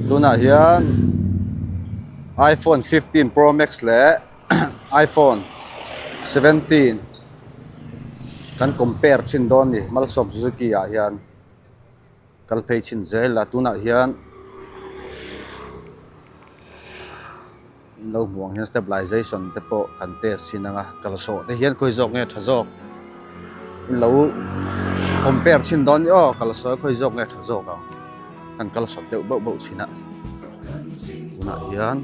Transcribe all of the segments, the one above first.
Tunah hian iphone 15 pro max leh iphone 17 kan compare chhin dawn a ni Malsawm Suzuki ah hian kal phei chhin zel a tunah hian In lo hmuh ang hian stabilization te pawh kan test thin ang a kal sawh te hian khawi zawk nge tha zawk in lo compare chhin dawn ni aw kal sawi khawi zawk nge tha zawk ang kan kal sawt deuh bauh bauh thin a tunah hian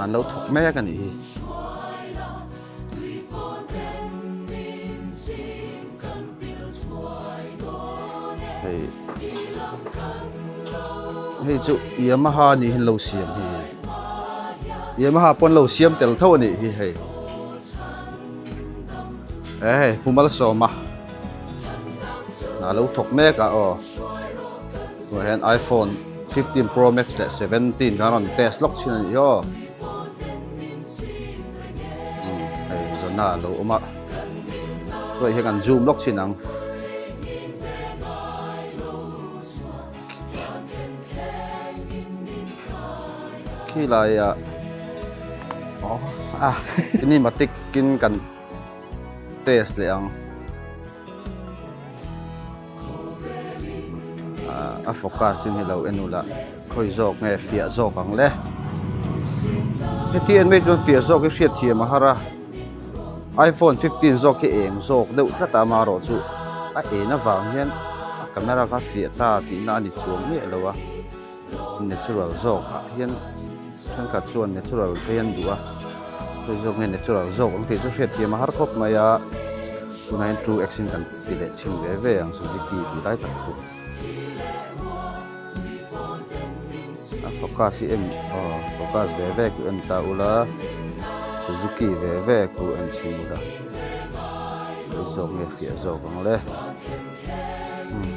an lo thawk mek a nih hi. Hei hei chu Yamaha nih hi an lo siam hi Yamaha pawh an lo siam tel tho a nih hi hei he hei Pu Malsawma a lo thawk mek a aw tunah hian iphone 15 pro max leh 17 kha a rawn test lawk thin a nih hi aw. Hei zana a lo awm a chuan hian kan zoom lawk thin ang. Khilaiah cinematic in kan test leh ang. A focus in hi lo en ula khawi zawk nge fiah zawk ang le heti en mai chuan fiah zawk hi hriat thiam a har a iphone 15 zawk hi eng zawk deuh tlat a amaherawh chu a en avang hian a camera kha fiah ta tihna a ni chuang miah lo a. Natural zawk ah hian thenkhat chuan natural phei an duh a khawi zawk nge natural zawk ang tih chu hriat thiam a har khawp mai a tunah hian two x in kan ti leh chhin ve ve ang suzuki tih lai tak chu a focus hi en aw focus ve ve ku en ta ula suzuki ve ve ku en chhin ula khawi zawk nge fiah zawk ang le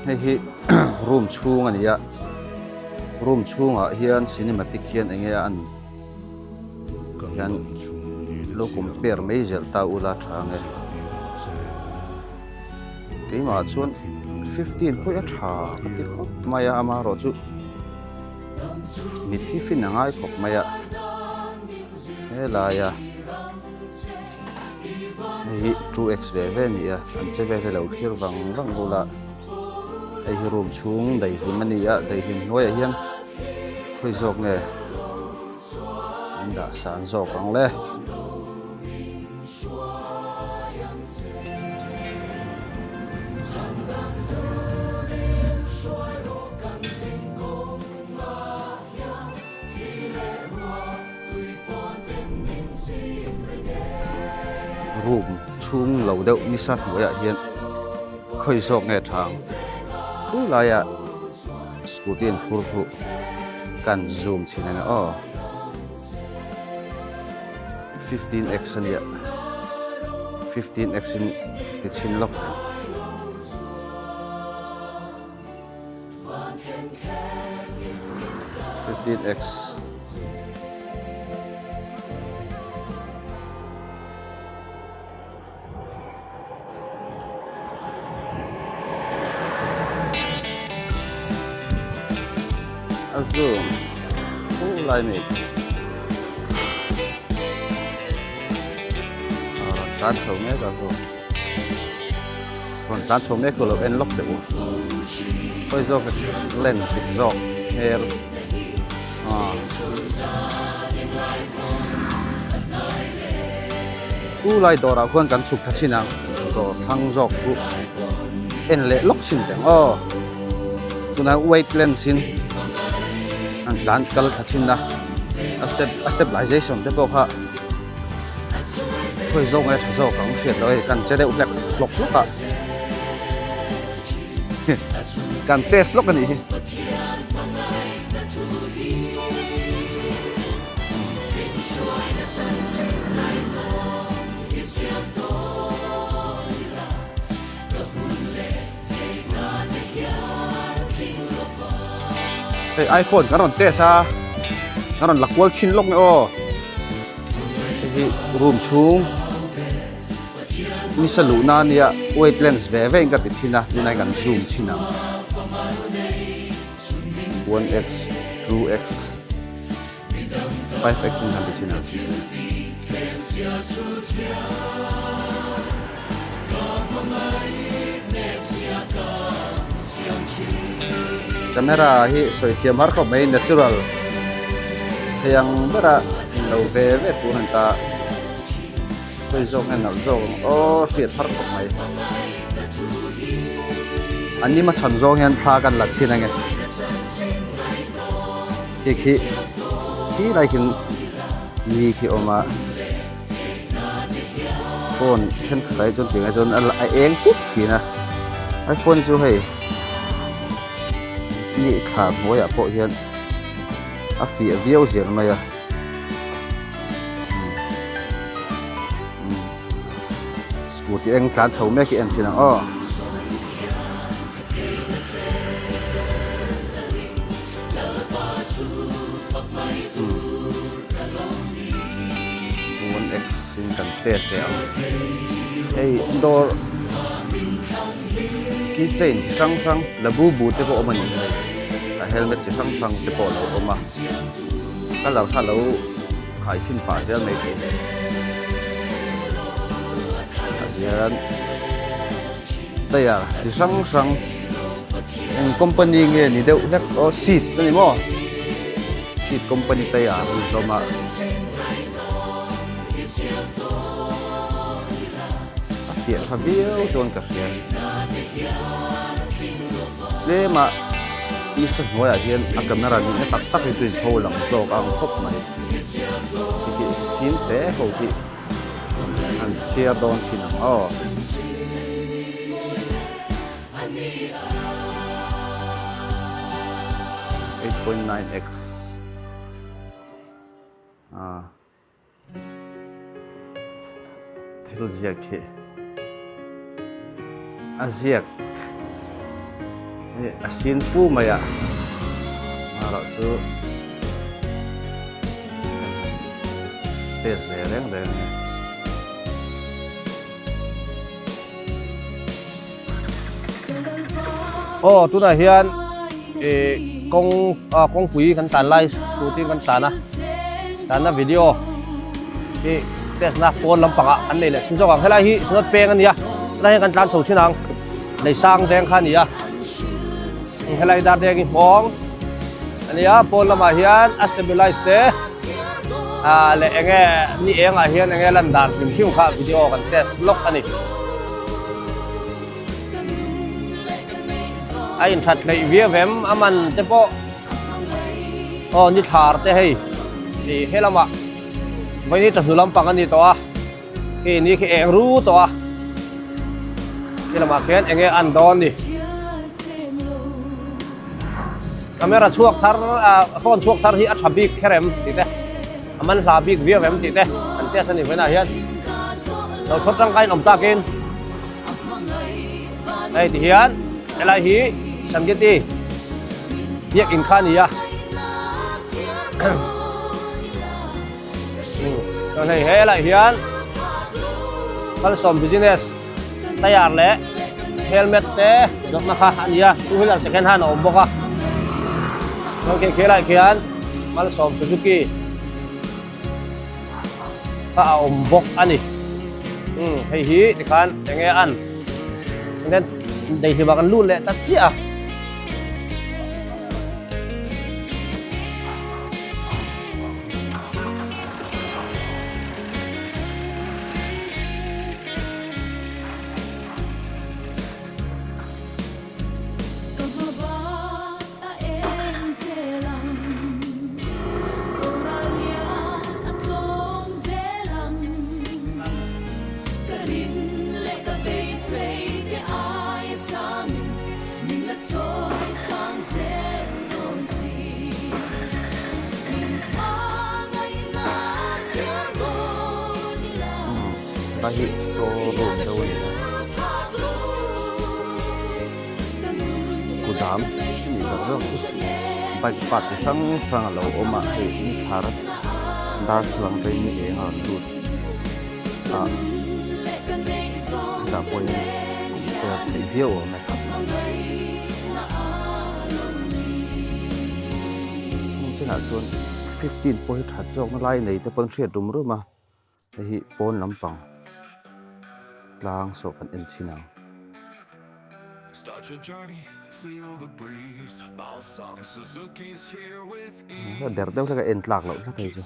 hei hi room chhung a ni a. Room chhungah hian cinematic hian eng nge a an hian lo compare mai zel ta ula tha ang e keimah chuan 15 pawh hi a tha ka ti khawp mai a amaherawhchu mit hi fin a ngai khawp mai a helaia hei hi 2x ve ve a ni a an che vel hi lo thlir vang vang bula. Hei hi room chhung daihlim a ni a daihlim hnuaiah hian khawi zawk nge an dah san zawk ang le. Room chhung lo deuh nisa hnuaiah hian khawi zawk nge tha ang thu laiah scooty an phur thu kan zoom chhin ang e aw 15 x a nia 15 x in ti chhin lawk ang. 15x A zoom hu lai mai khi a rawn tlan chho mek a khu. Rawn tlan chho mek lo en lawk teh u. Khawi zawk lens dik zawk hmel ah. U lai dawrah khuan kan chhuk tha chin ang dawr thlang zawk chu en leh lawk chin teh ang aw. Tunah white lens in an tlan kal tha chin a a step a stabilization te pawh kha. Khawi zawk nge tha zawk ang hriat loh hei kan che deuh hlek hlawk hlawk a kan test lawk a nih hi. Hei iphone kan rawn test a kan rawn la kual chhin lawk nge aw hei hi room chhung nisa luh na ania weight lens ve ve in ka ti chhin a tunah hian kan zoom chhin ang. 1x 2x 5x in han ti thin ang. Camera hi sawi thiam har khawp mai natural thei ang bera in lo ve ve tur an ta sawi zawk nge nalh zawk ang aw hriat har khawp mai an ni hmachhawn zawng hian thla kan la chhin ange khi khi khi lai khi ni khi awm a. Phone thenkhat ah hi chuan tiang ah chuan a eng pup thin a iphone chu hei ni thla hnuaiah pawh hian a fiah viau zel mai a scooty eng tlan chho mek hi en chhin ang aw. 1x in kan test leh ang hei dawr keychain chi hrang hrang labubu te pawh awm a ni hei a helmet chi hrang hrang te pawh a lo awm a colour kha a lo khai khin pah zel mai thei ah hian tyre chi hrang hrang eng company nge ni deuh hlek aw seat a ni maw. Seed company te ah an hlawm a. A fiah tha viau chuan ka hria. Tlem a tisa hnuaiah hian a camera nihna tak tak hi chu in pho lang zawk a ang khawp mai. Khi khi sim te ho hi an chhiar dawn thin ang aw. 8.9x ah thil ziak hi a ziak a sin fu mai a erawh chu test ve reng reng a ni. Aw tunah hian ih kawng ah kawngpui kan tlan lai scooty kan tlan a tlanna video hi test na pawn lampangah an nei leh thin zawk ang helai hi synod peng a nia helai hian kan tlan chho thin ang lei sang veng kha a ni a helai dar deng hi hmawng a nia pawn lamah hian a stabilize te. Ah leh eng nge ni eng ah hian eng nge lan dan hlim hlim kha video kan test lawk a ni. A in that hleih viau em a man te pawh aw ni thlar te hei ih he lamah vawiin hi chawhnu lampang a ni tawh a khi ni khi eng ru tawh a khi lamah khian eng nge an dawn ni. Camera chhuak thar ah phone chhuak thar hi a tha bik kher em tih te a man hla bik viau em tih te an test a ni vawiinah hian lo chhawr tangkain awm takin hei ti hian helai hi Sangeti biakinn kha a ni a chuan hei helai hian malsawm business. Tyre leh helmet te zawrhna kha a ni a, two wheeler second hand a awm bawk a. Chuan khi khi laiah khian Malsawm Suzuki kha a awm bawk a ni. Umm hei hi tikhan eng nge an then daihlimah kan lut leh ta chiah a. Helai hi store room deuh a ni a kudam a nih loh zawk chu bike part chi hrang hrang a lo awm a hei ni thar darthlalang atangin ni eng a rawn lut a hetah pawh hian compare theih viau awm e. chenah chuan 15 pawh hi that zawkna lai nei te pawn hriat rum rum a hei hi pawn lampang tlang saw kan en chhin ang. Ber deuh hlek a en tlak loh tlat hei chu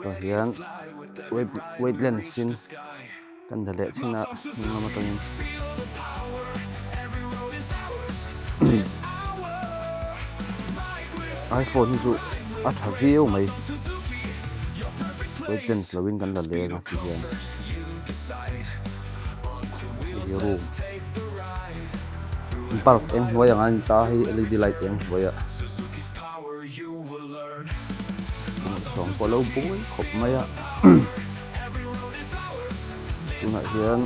tah hian wait lens in kan la leh chhin a hnung lam atangin iphone hi chu a tha viau mai wait lens lo in kan la leng a ti hian hei hi room bulb eng hnuai ang a ni ta hei led light eng hnuaiah sawm pawh a lo buai khawp mai a. Tunah hian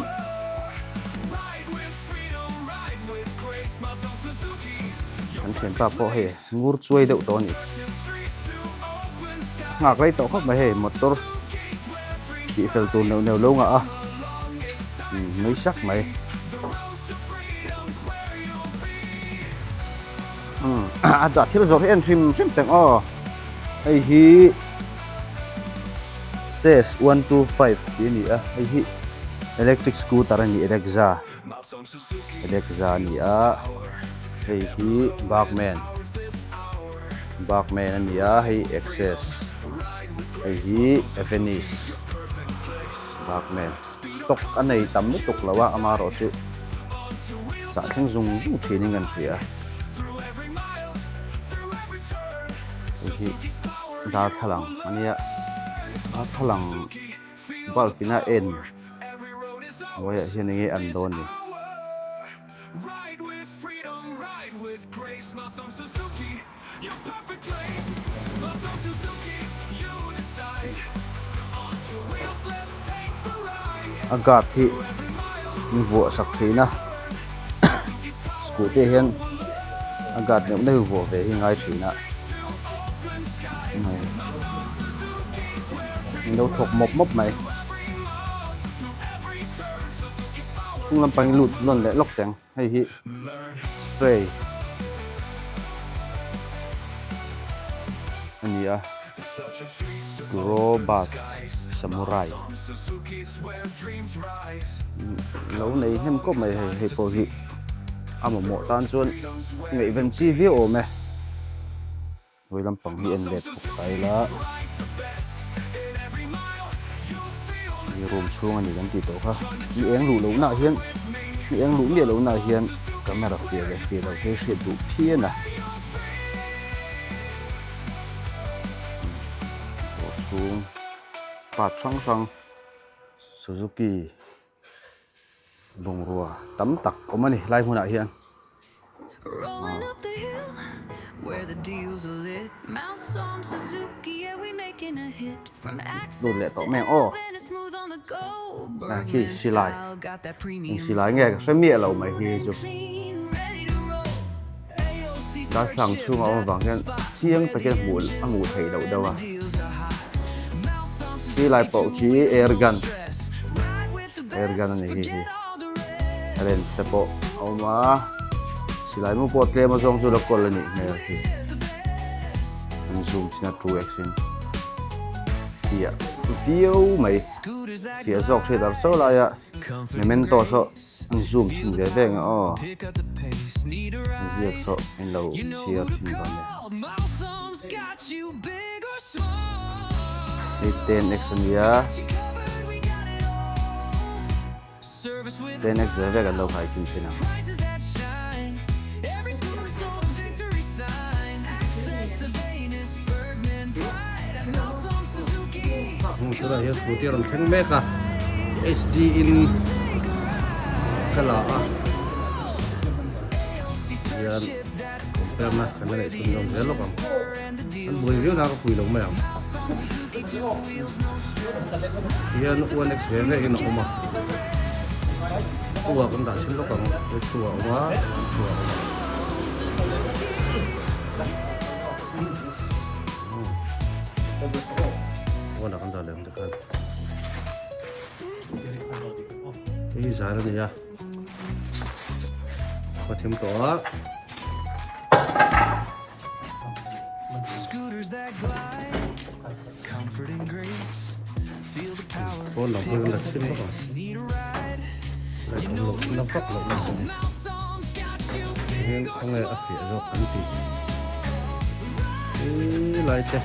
kan thianpa pawh hei ngur chuai deuh tawh a ni. Nghak rei tawh khawp mai hei motor tih fel tur neuh neuh lo ngah a nui sak mai. A dah thil zawrh hi en hrim hrim teng aw hei hi. Ses 125 tih a ni a, hei hi electric scooter a ni Elexa Elexa a ni a, hei hi Burgman Burgman a ni a, hei Access hei hi Avenis Burgman stock a nei tam lutuk lo a amaherawhchu chah thleng zung zung thinin kan hria hei hi. Darthlalang a nia, darthlalang bulb in a en hnuaiah hian enge an dawn ni. A guard hi min vuah sak thin a, scooty ah hian a guard neuh neuh vuah ve hi ngai thin a. Min lo thawk mawp mawp mai. Chhung lampang hi lut lawn leh lawk teng hei hi spray a ni a Turo bus samurai lo nei hnem khawp mai hei hei pawh hi a mamawh tan chuan ngaihven chi viau awm e. Hawi lampang hi en let bawk ta ila hei room chhung a ni kan tih tawh kha ni eng luh loh nah hian ni eng luh miah loh nah hian camera fiah leh fiah loh te hriat duh phian a dawr chhung part hrang hrang Suzuki. Bungrua tam tak awm a ni lai hmunah hian. Lut leh tawh mai ang aw. Ah khi silai eng silai nge ka hre miah lo mai hi chu. Darthlalang chhunga awm avang hian chiang takin a hmuh a hmuh theih loh deuh a. Silai pawh khi air gun. Air gun a ni hi hi lens te pawh a awm a silai mu pawh tlem a zawng chu la kawl a nih hmel khi an zoom chin a 2x in fiah viau mai fiah zawk hriat ar so laia memento saw an zoom chhin ve ve ang aw an ziak saw in lo chhiar chhin dawn e Hei 10x a nia 10x ve ve kan lo khai kim thin ang. Hmun tunah hian scooty a rawn thleng mek a HD in ka la a hian compare na kan la neih chhun zawm zel lawk ang an buai viau na ka pui lo mai ang hian 1x ve ve in a awm a two ah kan dah chhin lawk ang two ah a awm a two ah a awm a. One ah kan dah leh ang tikhan hei hi zan a ni a. Ka thim tawh a. Pawn lam pawh hi la chhin vak ang light awm loh na vak loh na a ni tihian khawnge a fiah zawk an tih he lai te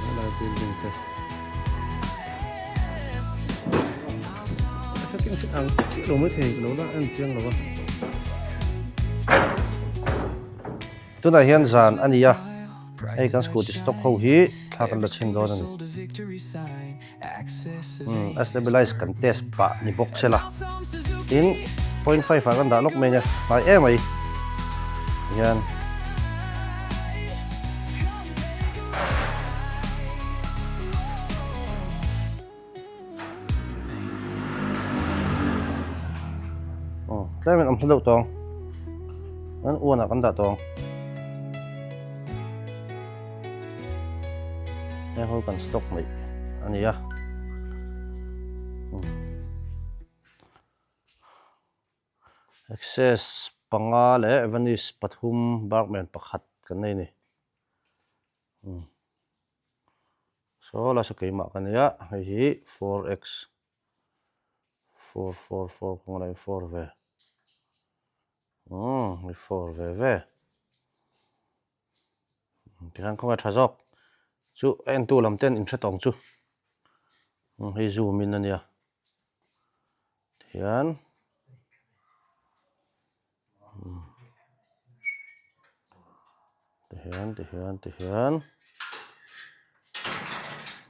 helai building te a setting hi ang chiah lo maithei ka lo la en chiang lo a. Tunah hian zan a ni a, hei kan scooty stock ho hi thla kan la chhin dawn a ni. Umm a stabilize kan test pah ni bawk se la. Tin 0.5 ah kan dah lawk mai nia, hnai em mai hian. Aw tlem in awm hla deuh tawng an uan ah kan dah tawng heng ho kan stock mai a ni a access panga leh vanish pathum barkman pakhat kan nei a ni. Saw la saw keimah ka nia hei hi 4x 4 4 4 kawng lai 4 ve umm hei 4 ve ve tikhian khawnge tha zawk chu a entu lam ten in hre tawng chu hei zoom in ania tihian. Tihian tihian tihian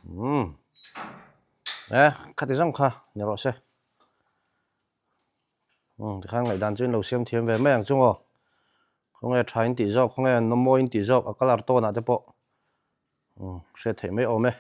umm e khati zawng kha ni rawh se umm tikhan ngaihdan chu in lo siam thiam ve mai ang chu aw khawnge tha in tih zawk khawnge an mawi in tih zawk a colour tawn ah te pawh umm hriat theih mai awm e.